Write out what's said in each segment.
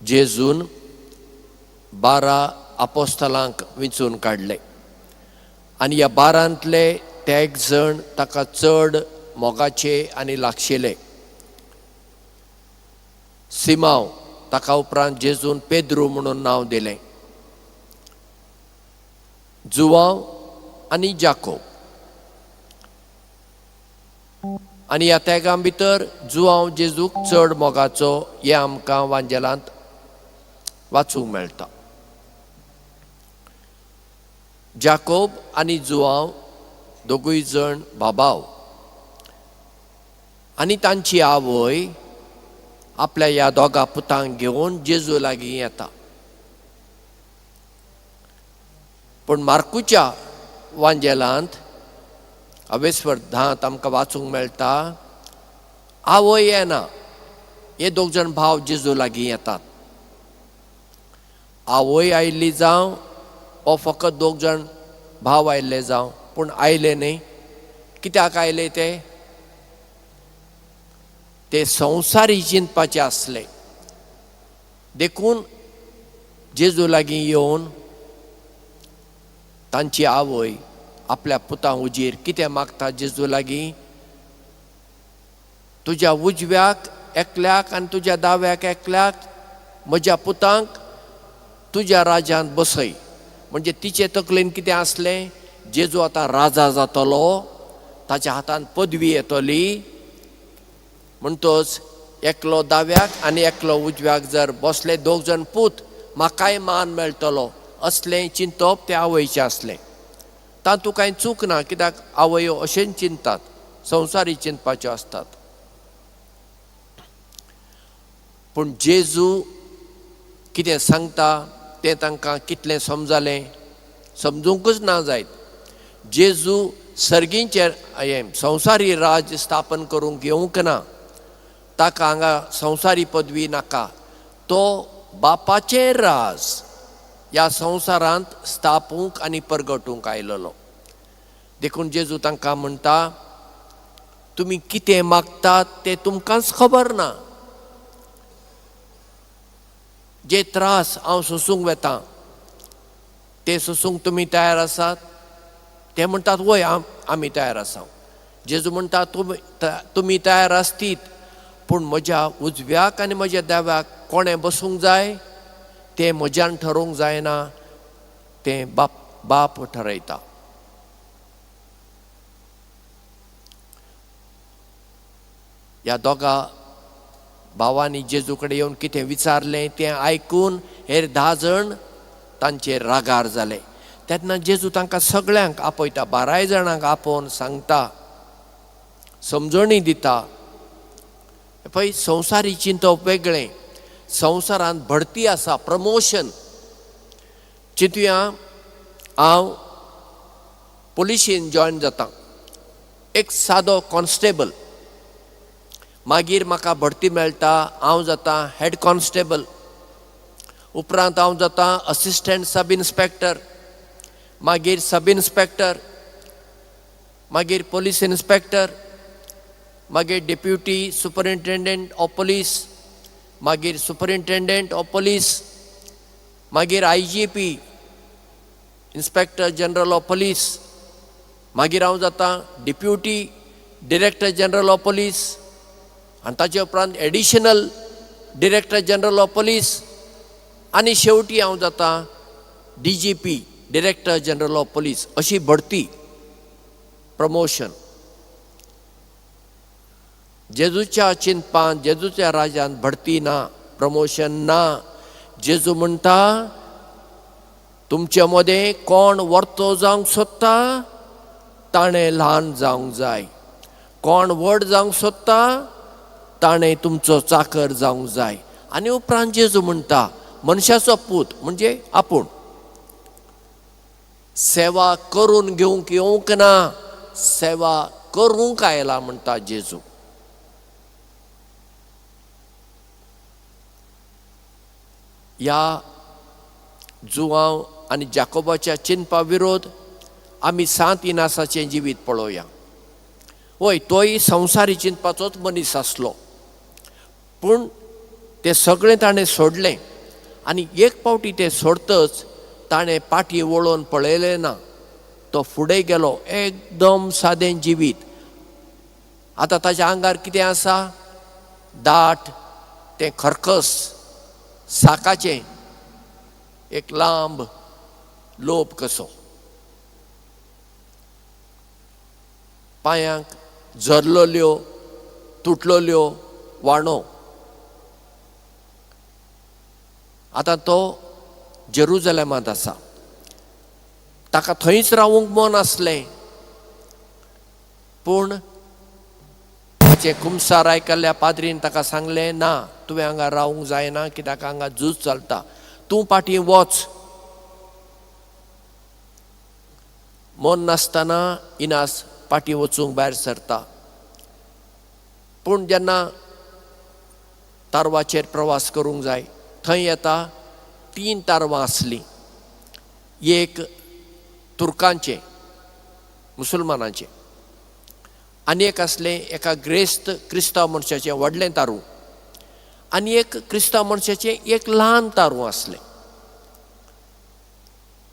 जेजून 12 आपोस्तलांक विंचून काडले आनी ह्या 12ांतले तेग जण ताका चड मोगाचे आनी लागशिले. सिमांव, ताका उपरांत जेजून पेद्रू म्हणून नांव दिलें, जुवांव आनी जाकोब. आनी ह्या तेगां भितर जुवांव जेजूक चड मोगाचो हें आमकां वांजेलांत वाचूंक मेळटा. जाकोब आनी जुवांव दोगूय जण बाबाव आनी तांची आवय आपल्या ह्या दोगा पुतांक घेवन जेजू लागीं येता. पूण मार्कूच्या वांजेलांत अवेस्वर 10 आमकां वाचूंक मेळटा, आवय येना, हे दोग जाण भाव जेजू लागीं येतात. आवय आयिल्ली जावं वो फकत दोग जाण भाव आयिल्ले जावं, पूण आयले न्ही. कित्याक आयले ते? ते संवसारी चिंतपाचे आसले. देखून जेजू लागीं येवन तांची आवय आपल्या पुतां उजीर कितें मागता जेजू लागीं? तुज्या उजव्याक एकल्याक आनी तुज्या दाव्याक एकल्याक म्हज्या पुतांक तुज्या राज्यांत बसय. म्हणजे तिचे तकलेन कितें आसलें? जेजू आतां राजा जातलो, ताच्या हातान पदवी येतली, म्हणटच एकलो दाव्याक आनी एकलो उजव्याक जर बसले दोग जाण पूत म्हाकाय मान मेळटलो, असलें चिंतप ते आवयचें आसलें. तातूंत कांय चूक ना, कित्याक आवयो अशेंच चिंततात, संवसारी चिंतपाच्यो आसतात. पूण जेजू कितें सांगता तें तांकां कितलें समजलें? समजूंकच ना जायत. जेजू सर्गींचें हें संवसारी राज्य स्थापन करूंक येवंक ना, ताका हांगा संवसारी पदवी नाका, तो बापाचें राज ह्या संवसारांत स्थापूंक आनी परगटूंक आयलेलो. देखून जेजू तांकां म्हणटा, तुमी कितें मागतात तें तुमकांच खबर ना. जे त्रास हांव सोसूंक वेता ते सोसूंक तुमी तयार आसात? ते म्हणटात वय, आमी तयार आसा. जेजू म्हणटा तुमी तयार आसतीत, पूण म्हज्या उजव्याक आनी म्हज्या दाव्याक कोणें बसूंक जाय तें म्हज्यान ठरोवंक जायना, तें बाप ठरयता. ह्या दोगा भावांनी जेजू कडेन येवन कितें विचारलें तें आयकून हेर 10 जाण तांचेर रागार जाले. तेन्ना जेजू तांकां सगळ्यांक आपयता, 12 जाणांक आपोवन सांगता, समजणी दिता. पळय, संवसारी चिंतप वेगळें, संवसारांत भरती आसा, प्रमोशन. चिंतुया, हांव पुलिशेन जॉयन जाता, एक सादो कॉन्स्टेबल, मागीर म्हाका भरती मेळटा, हांव जाता हेड कॉन्स्टेबल, उपरांत हांव जाता असिस्टंट सब इन्स्पेक्टर, मागीर सब इन्स्पेक्टर, मागीर पोलीस इन्स्पेक्टर, मागीर डेप्युटी सुपरिंटेंडंट ऑफ पोलीस, मागीर सुपरिंटेंडंट ऑफ पोलीस, मागीर IGP, inspector general of police, मागीर हांव जाता deputy director general of police, आनी ताचे उपरांत additional director general of police, आनी शेवटी हांव जाता DGP, director general of police. अशी भरती, प्रमोशन. जेजूच्या चिंतपान, जेजूच्या राज्यांत भरती ना, प्रमोशन ना. जेजू म्हणटा, तुमचे मदें कोण वर्तो जावंक सोदता ताणें ल्हान जावंक जाय, कोण व्हड जावंक सोदता ताणें तुमचो चाकर जावंक जाय. आनी उपरांत जेजू म्हणटा, मनशाचो पूत म्हणजे आपूण सेवा करून घेवंक येवंक ना, सेवा करूंक आयला म्हणटा जेजू. ह्या जुवांव आनी जाकोबाच्या चिंतपा विरोध आमी सांत इनासाचें जिवीत पळोवया. वय, तोय संवसारी चिंतपाचोच मनीस आसलो, पूण तें सगळें ताणें सोडलें. आनी एक फावटी तें सोडतच ताणें पाटी वळोवन पळयलें ना, तो फुडें गेलो. एकदम सादें जिवीत. आतां ताच्या आंगार कितें आसा? दाट तें खरखस साकाचें एक लांब लोप कसो, पांयांक झरलेल्यो तुटलेल्यो वाणो. आतां तो जेरुजलेमांत आसा. ताका थंयच रावूंक मन आसलें, पूण ताचें कुमसार आयकल्ल्या पाद्रीन ताका सांगलें, ना, तुवें हांगा रावूंक जायना, कित्याक हांगा झूज चलता, तूं फाटीं वच. मन नासतना इनास फाटीं वचूंक भायर सरता. पूण जेन्ना तारवाचेर प्रवास करूंक जाय थंय येता, 3 तारवां आसलीं. एक तुर्कांचें, मुसलमानांचें, आनी एक आसलें एका ग्रेस्त क्रिस्तांव मनशाचें व्हडलें तारूं, आनी एक क्रिस्तांव मनशाचें एक ल्हान तारूं आसलें.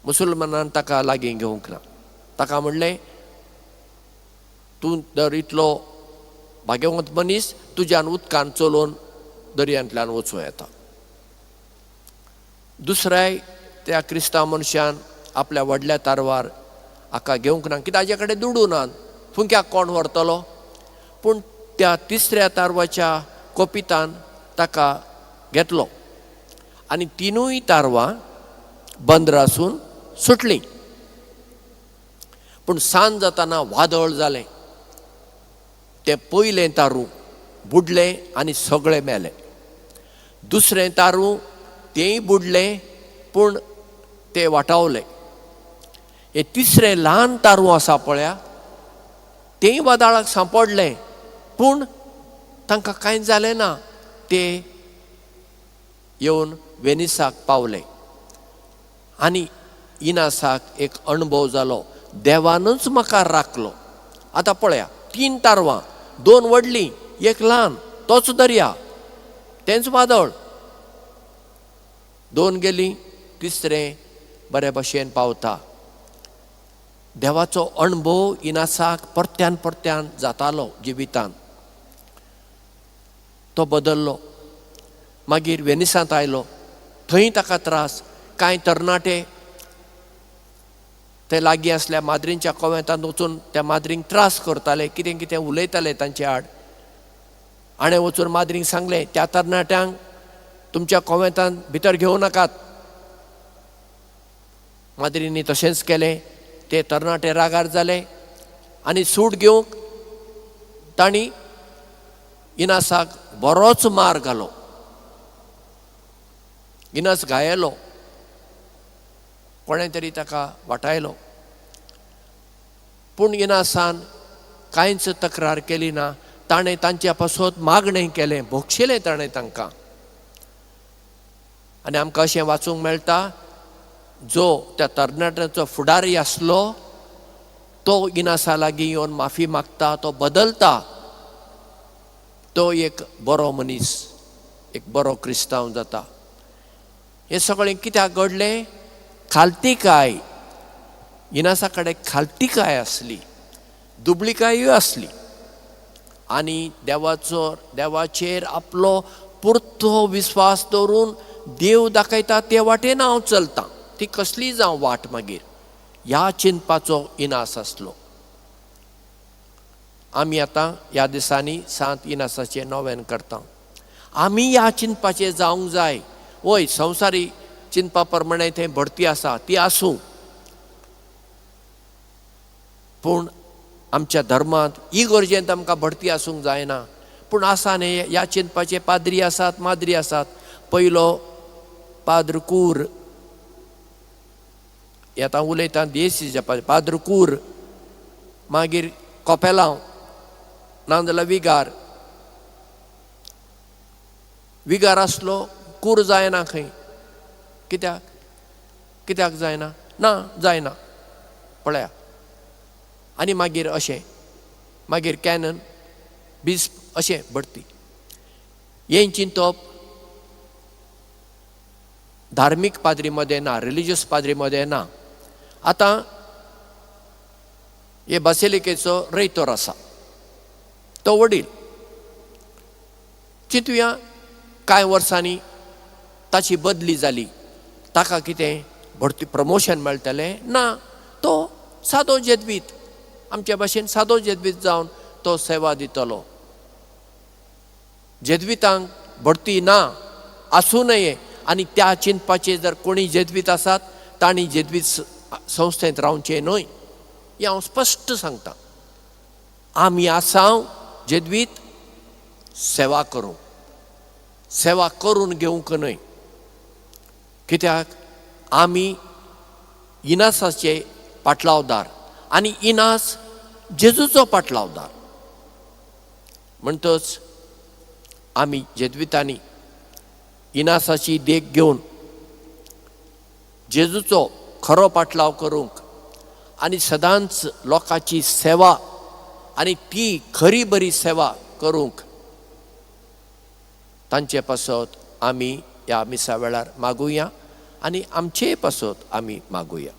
मुसलमानान ताका लागीं घेवंक ना. ताका म्हणलें, तूं दर इतलो भाग्यवंत मनीस, तुज्यान उदकान चलोवन दर्यांतल्यान वचूं येता. दुसऱ्याय त्या क्रिस्तांव मनशान आपल्या व्हडल्या तारवार हाका घेवंक ना, कित्याक ताजे कडेन दुडू नात, फुंक्याक कोण व्हरतलो. पूण त्या तिसऱ्या तारवाच्या कोपितान ताका घेतलो आनी 3 तारवां बंदरासून सुटलीं. पूण सांज जाताना वादळ जालें. तें पयलें तारूं बुडलें आनी सगळें मेलें. दुसरें तारूं तेंय बुडलें, पूण तें वाटावलें. हें तिसरें ल्हान तारूं आसा पळया, तेंय वादळाक सांपडलें, पूण तांकां कांय जालें ना. ते येवन वेनिसाक पावले आनी इनासाक एक अणभव जालो, देवानूच म्हाका राखलो. आतां पळया, 3 तारवां, 2 व्हडलीं, एक ल्हान, तोच दर्या, तेंच वादळ. 2 गेलीं, तिसरें बरे भशेन पावता. देवाचो अणभव इनासाक परत्यान परत्यान जातालो जिवितान. तो बदल्लो. मागीर वेनिसांत आयलो, थंय ताका त्रास. कांय तरणाटे ते लागीं आसल्या माद्रींच्या कोवेंतांत वचून त्या माद्रींक त्रास करताले, कितें कितें उलयताले तांचे आड. हाणें वचून माद्रींक सांगलें, त्या तरणाट्यांक तुमच्या कोवेंतांत भितर घेवं नाकात. माद्रींनी तशेंच केलें. ते तरणाटे रागार जाले आनी सूट घेवंक तांणी इनासाक बरोच मार घालो. इनास घायलो, कोणें तरी ताका वाटायलो. पूण इनासान कांयच तक्रार केली ना. ताणें तांच्या पासत मागणें केलें, भोगशिलें ताणें तांकां. आनी आमकां अशें वाचूंक मेळटा, जो त्या तरणाट्याचो फुडारी आसलो तो इनासा लागीं येवन माफी मागता, तो बदलता, तो एक बरो मनीस, एक बरो क्रिस्तांव जाता. हें सगळें कित्याक घडलें? खालतीकाय. इनासा कडेन खालतीकाय आसली, दुबळीकायूय आसली, आनी देवाचेर आपलो पुरतो विस्वास दवरून देव दाखयता ते वाटेन हांव चलतां, ती कसली जावं वाट मागीर, ह्या चिंतपाचो इनास आसलो. आमी आतां ह्या दिसांनी सांत इनासाचें नोवेन करता. आमी ह्या चिंतपाचें जावंक जाय. वय, संवसारी चिंतपा प्रमाणे थंय भरती आसा, ती आसूं, पूण आमच्या धर्मांत इगर्जेंत आमकां भरती आसूंक जायना. पूण आसा न्ही ह्या चिंतपाचे पाद्री आसात, माद्री आसात. पयलो पाद्र कूर, आतां उलयता देसीच्या पाद्र कूर, मागीर कोपेलांव, नाजाल्यार विगार. विगार आसलो कूर जायना खंय. कित्याक? कित्याक जायना? ना जायना पळया. आनी मागीर अशें, मागीर कॅनन बिस्प अशें भरती. हें चिंतप धार्मीक पाद्री मदें ना, रिलिजियस पाद्री मदें ना. आतां हे बासिलिकेचो रेयतोर आसा, तो वडील. चिंतुया, कांय वर्सांनी ताची बदली जाली, ताका कितें भरती प्रमोशन मेळटलें ना. तो सादो जेद्वीत, आमचे भाशेन सादो जेद्वीत जावन तो सेवा दितलो. जेद्वितांक भरती ना आसूं नये आनी त्या चिंतपाचे जर कोणी जेद्वीत आसात तांणी जेद्वीत संस्थेंत रावचें न्हय, हें हांव स्पश्ट सांगतां. आमी आसांव जेद्वीत सेवा करूंक, सेवा करून घेवंक न्हय. कित्याक आमी इनासाचे पाटलावदार आनी इनास जेजूचो पाटलावदार. म्हणटच आमी जेद्वितांनी इनासाची देख घेवन जेजूचो खरो पाटलाव करूंक आनी सदांच लोकांची सेवा आनी ती खरी बरी सेवा करूंक तांचे पासत आमी ह्या मिसा वेळार मागुया आनी आमचेय पासत आमी मागुया.